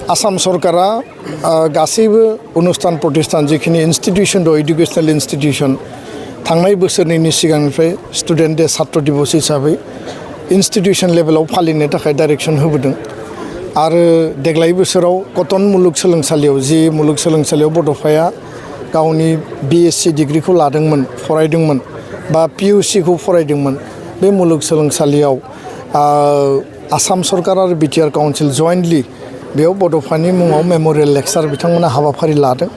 आसाम सरकारा गासैबो अनुस्थान प्रतिष्ठान जिखिनि इन्स्टिटिउसन दं एडुकेशनेल इन्स्टिटिउसन थांनाय बोसोरनैनि सिगांनिफ्राय स्टुडेन्ट डे छात्र दिवस हिसाबै इन्स्टिटिउसन लेभेलाव फालिनो थाखाय डाइरेक्सन होबोदों आरो देग्लाय बोसोराव कटन मुलुगसोलोंसालियाव जि मुलुगसोलोंसालियाव बड'फाया गावनि बिएससि डिग्रीखौ लादोंमोन फरायदोंमोन बा पिइउसिखौ फरायदोंमोन बे मुलुगसोलोंसालियाव आसाम सरकार आरो बिटिआर काउन्सिल जयेन्टलि बेयाव बड'फानि मुङाव मेम'रियेल लेक्सार बिथांमोना हाबाफारि लादों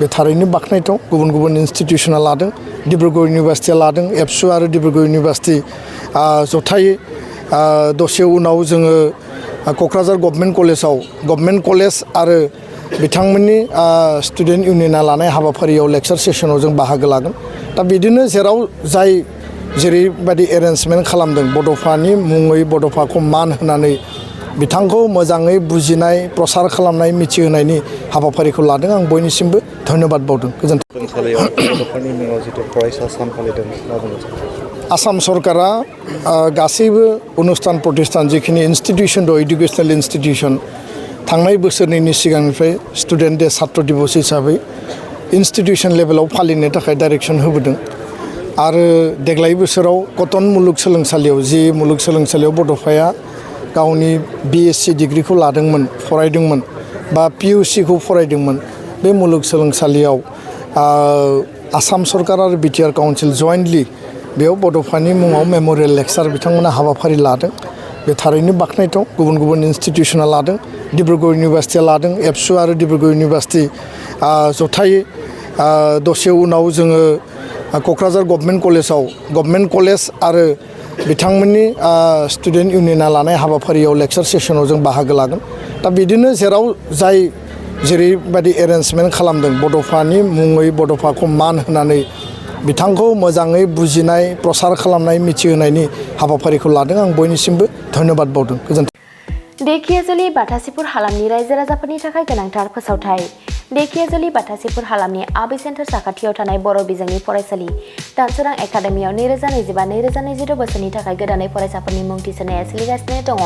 बे थारैनो बाख्नायथाव गुबुन गुबुन इन्स्टिटिउसना लादों डिब्रुगड़ इउनिभार्सिटिया लादों एबसु आरो डिब्रुगड़ इउनिभार्सिटि जथायै दसे उनाव जोङो क'क्राझार गभर्नमेन्ट कलेज आरो बिथांमोननि स्टुडेन्ट इउनियना लानाय हाबाफारियाव लेक्सार सेसनाव जों बाहागो लागोन दा बिदिनो जेराव जाय जेरैबायदि एरेन्जमेन्ट खालामदों बड'फानि मुङै बड'फाखौ मान होनानै बिथांखौ मोजाङै बुजिनाय प्रसार खालामनाय मिथिहोनायनि हाबाफारिखौ लादों आं बयनिसिमबो धन्यबाद बावदों गोजोन्थों। आसाम सरकारा गासैबो अनुस्थान प्रतिष्ठान जिखिनि इन्स्टिटिउसन दं एडुकेशनेल इन्स्टिटिउसन थांनाय बोसोरनैनि सिगांनिफ्राय स्टुडेन्ट डे छात्र दिवस हिसाबै इन्स्टिटिउसन लेभेलाव फालिनो थाखाय डाइरेक्सन होबोदों आरो देग्लाय बोसोराव कटन मुलुगसोलोंसालियाव जि मुलुगसोलोंसालियाव बड'फाया गावनि बिएससि डिग्रीखौ लादोंमोन फरायदोंमोन बा पिइउसिखौ फरायदोंमोन बे मुलुगसोलोंसालियाव आसाम सरकार आरो बिटिआर काउन्सिल जयेन्टलि बेयाव बड'फानि मुङाव मेम'रियेल लेक्सार बिथांमोना हाबाफारि लादों बे थारैनो बाख्नायथाव गुबुन गुबुन इन्स्टिटिउसना लादों डिब्रुगड़ इउनिभार्सिटिया लादों एबसु आरो डिब्रुगड़ इउनिभार्सिटि जथायै दसे उनाव जोङो क'क्राझार गभर्नमेन्ट कलेज आरो बिथांमोननि स्टुडेन्ट इउनियना लानाय हाबाफारियाव लेक्सार सेसनाव जों बाहागो लागोन दा बिदिनो जेराव जाय जेरैबायदि एरेन्जमेन्ट खालामदों बड'फानि मुङै बड'फाखौ मान होनानै बिथांखौ मोजाङै बुजिनाय प्रसार खालामनाय मिथिहोनायनि हाबाफारिखौ लादों आं बयनिसिमबो धन्यबाद बावदों गोजोन्थों। देखियाजुलि बाथासिपुर हालामनि रायजो राजाफोरनि थाखाय गोनांथार फोसावथाय देखियाजुलि बाथासिपुर हालामनि आबि सेन्टार साखाथियाव थानाय बर' बिजोंनि फरायसालि दानसोरां एकाडेमियाव 2025-2026 बोसोरनि थाखाय गोदानै फरायसाफोरनि मुं थिसननाया सोलिगासिनो दङ।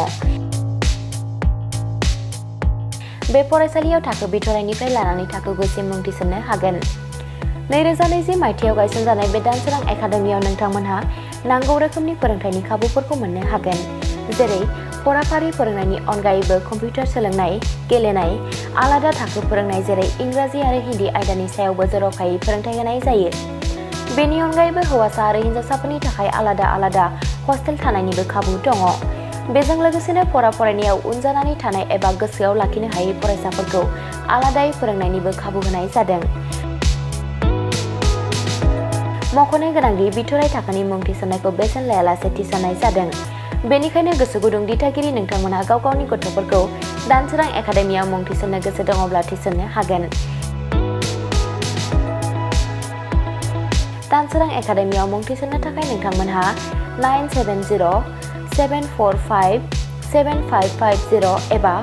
बे फरायसालियाव थाखो बिथराइनिफ्राय लानानै थाखो 9सिम मुं थिसननो हागोन। 2020 मायथाइयाव गायसनजानाय बे दानसोरां एकाडेमियाव नोंथांमोनहा नांगौ रोखोमनि फोरोंथायनि खाबुफोरखौ मोननो हागोन, जेरै फराफारि फोरोंनायनि अनगायैबो कम्पिउटार सोलोंनाय, गेलेनाय, आलादा थाखो फोरोंनाय जेरै इंराजि आरो हिन्दी आयदानि सायावबो जर'खायै फोरोंथाय होनाय जायो। बेनि अनगायैबो हौवासा आरो हिन्जावसाफोरनि थाखाय आलादा हस्टेल थानायनिबो खाबु दङ। बेजों लोगोसेनो फरायनायाव उन जानानै थानाय एबा गोसोआव लाखिनो हायै फरायसाफोरखौ आलादायै फोरोंनायनिबो खाबु होनाय जादों। मख'नो गोनांदि बिथराइ थाखोनि मुं थिसननायखौ बेसेन लायालासे थिसननाय जादों। बेनिखायनो गोसो गुदुं दिथागिरि नोंथांमोनहा गाव गावनि गथ'फोरखौ दानसोरां एकाडेमियाव मुं थिसननो गोसो दङब्ला थिसननो हागोन। दानसोरां एकाडेमियाव मुं थिसननो थाखाय नोंथांमोनहा 9704457550 एबा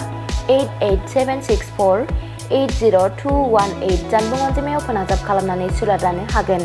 88764802118 जानबुं अनजिमायाव फोनांजाब खालामनानै सुलाद लानो हागोन।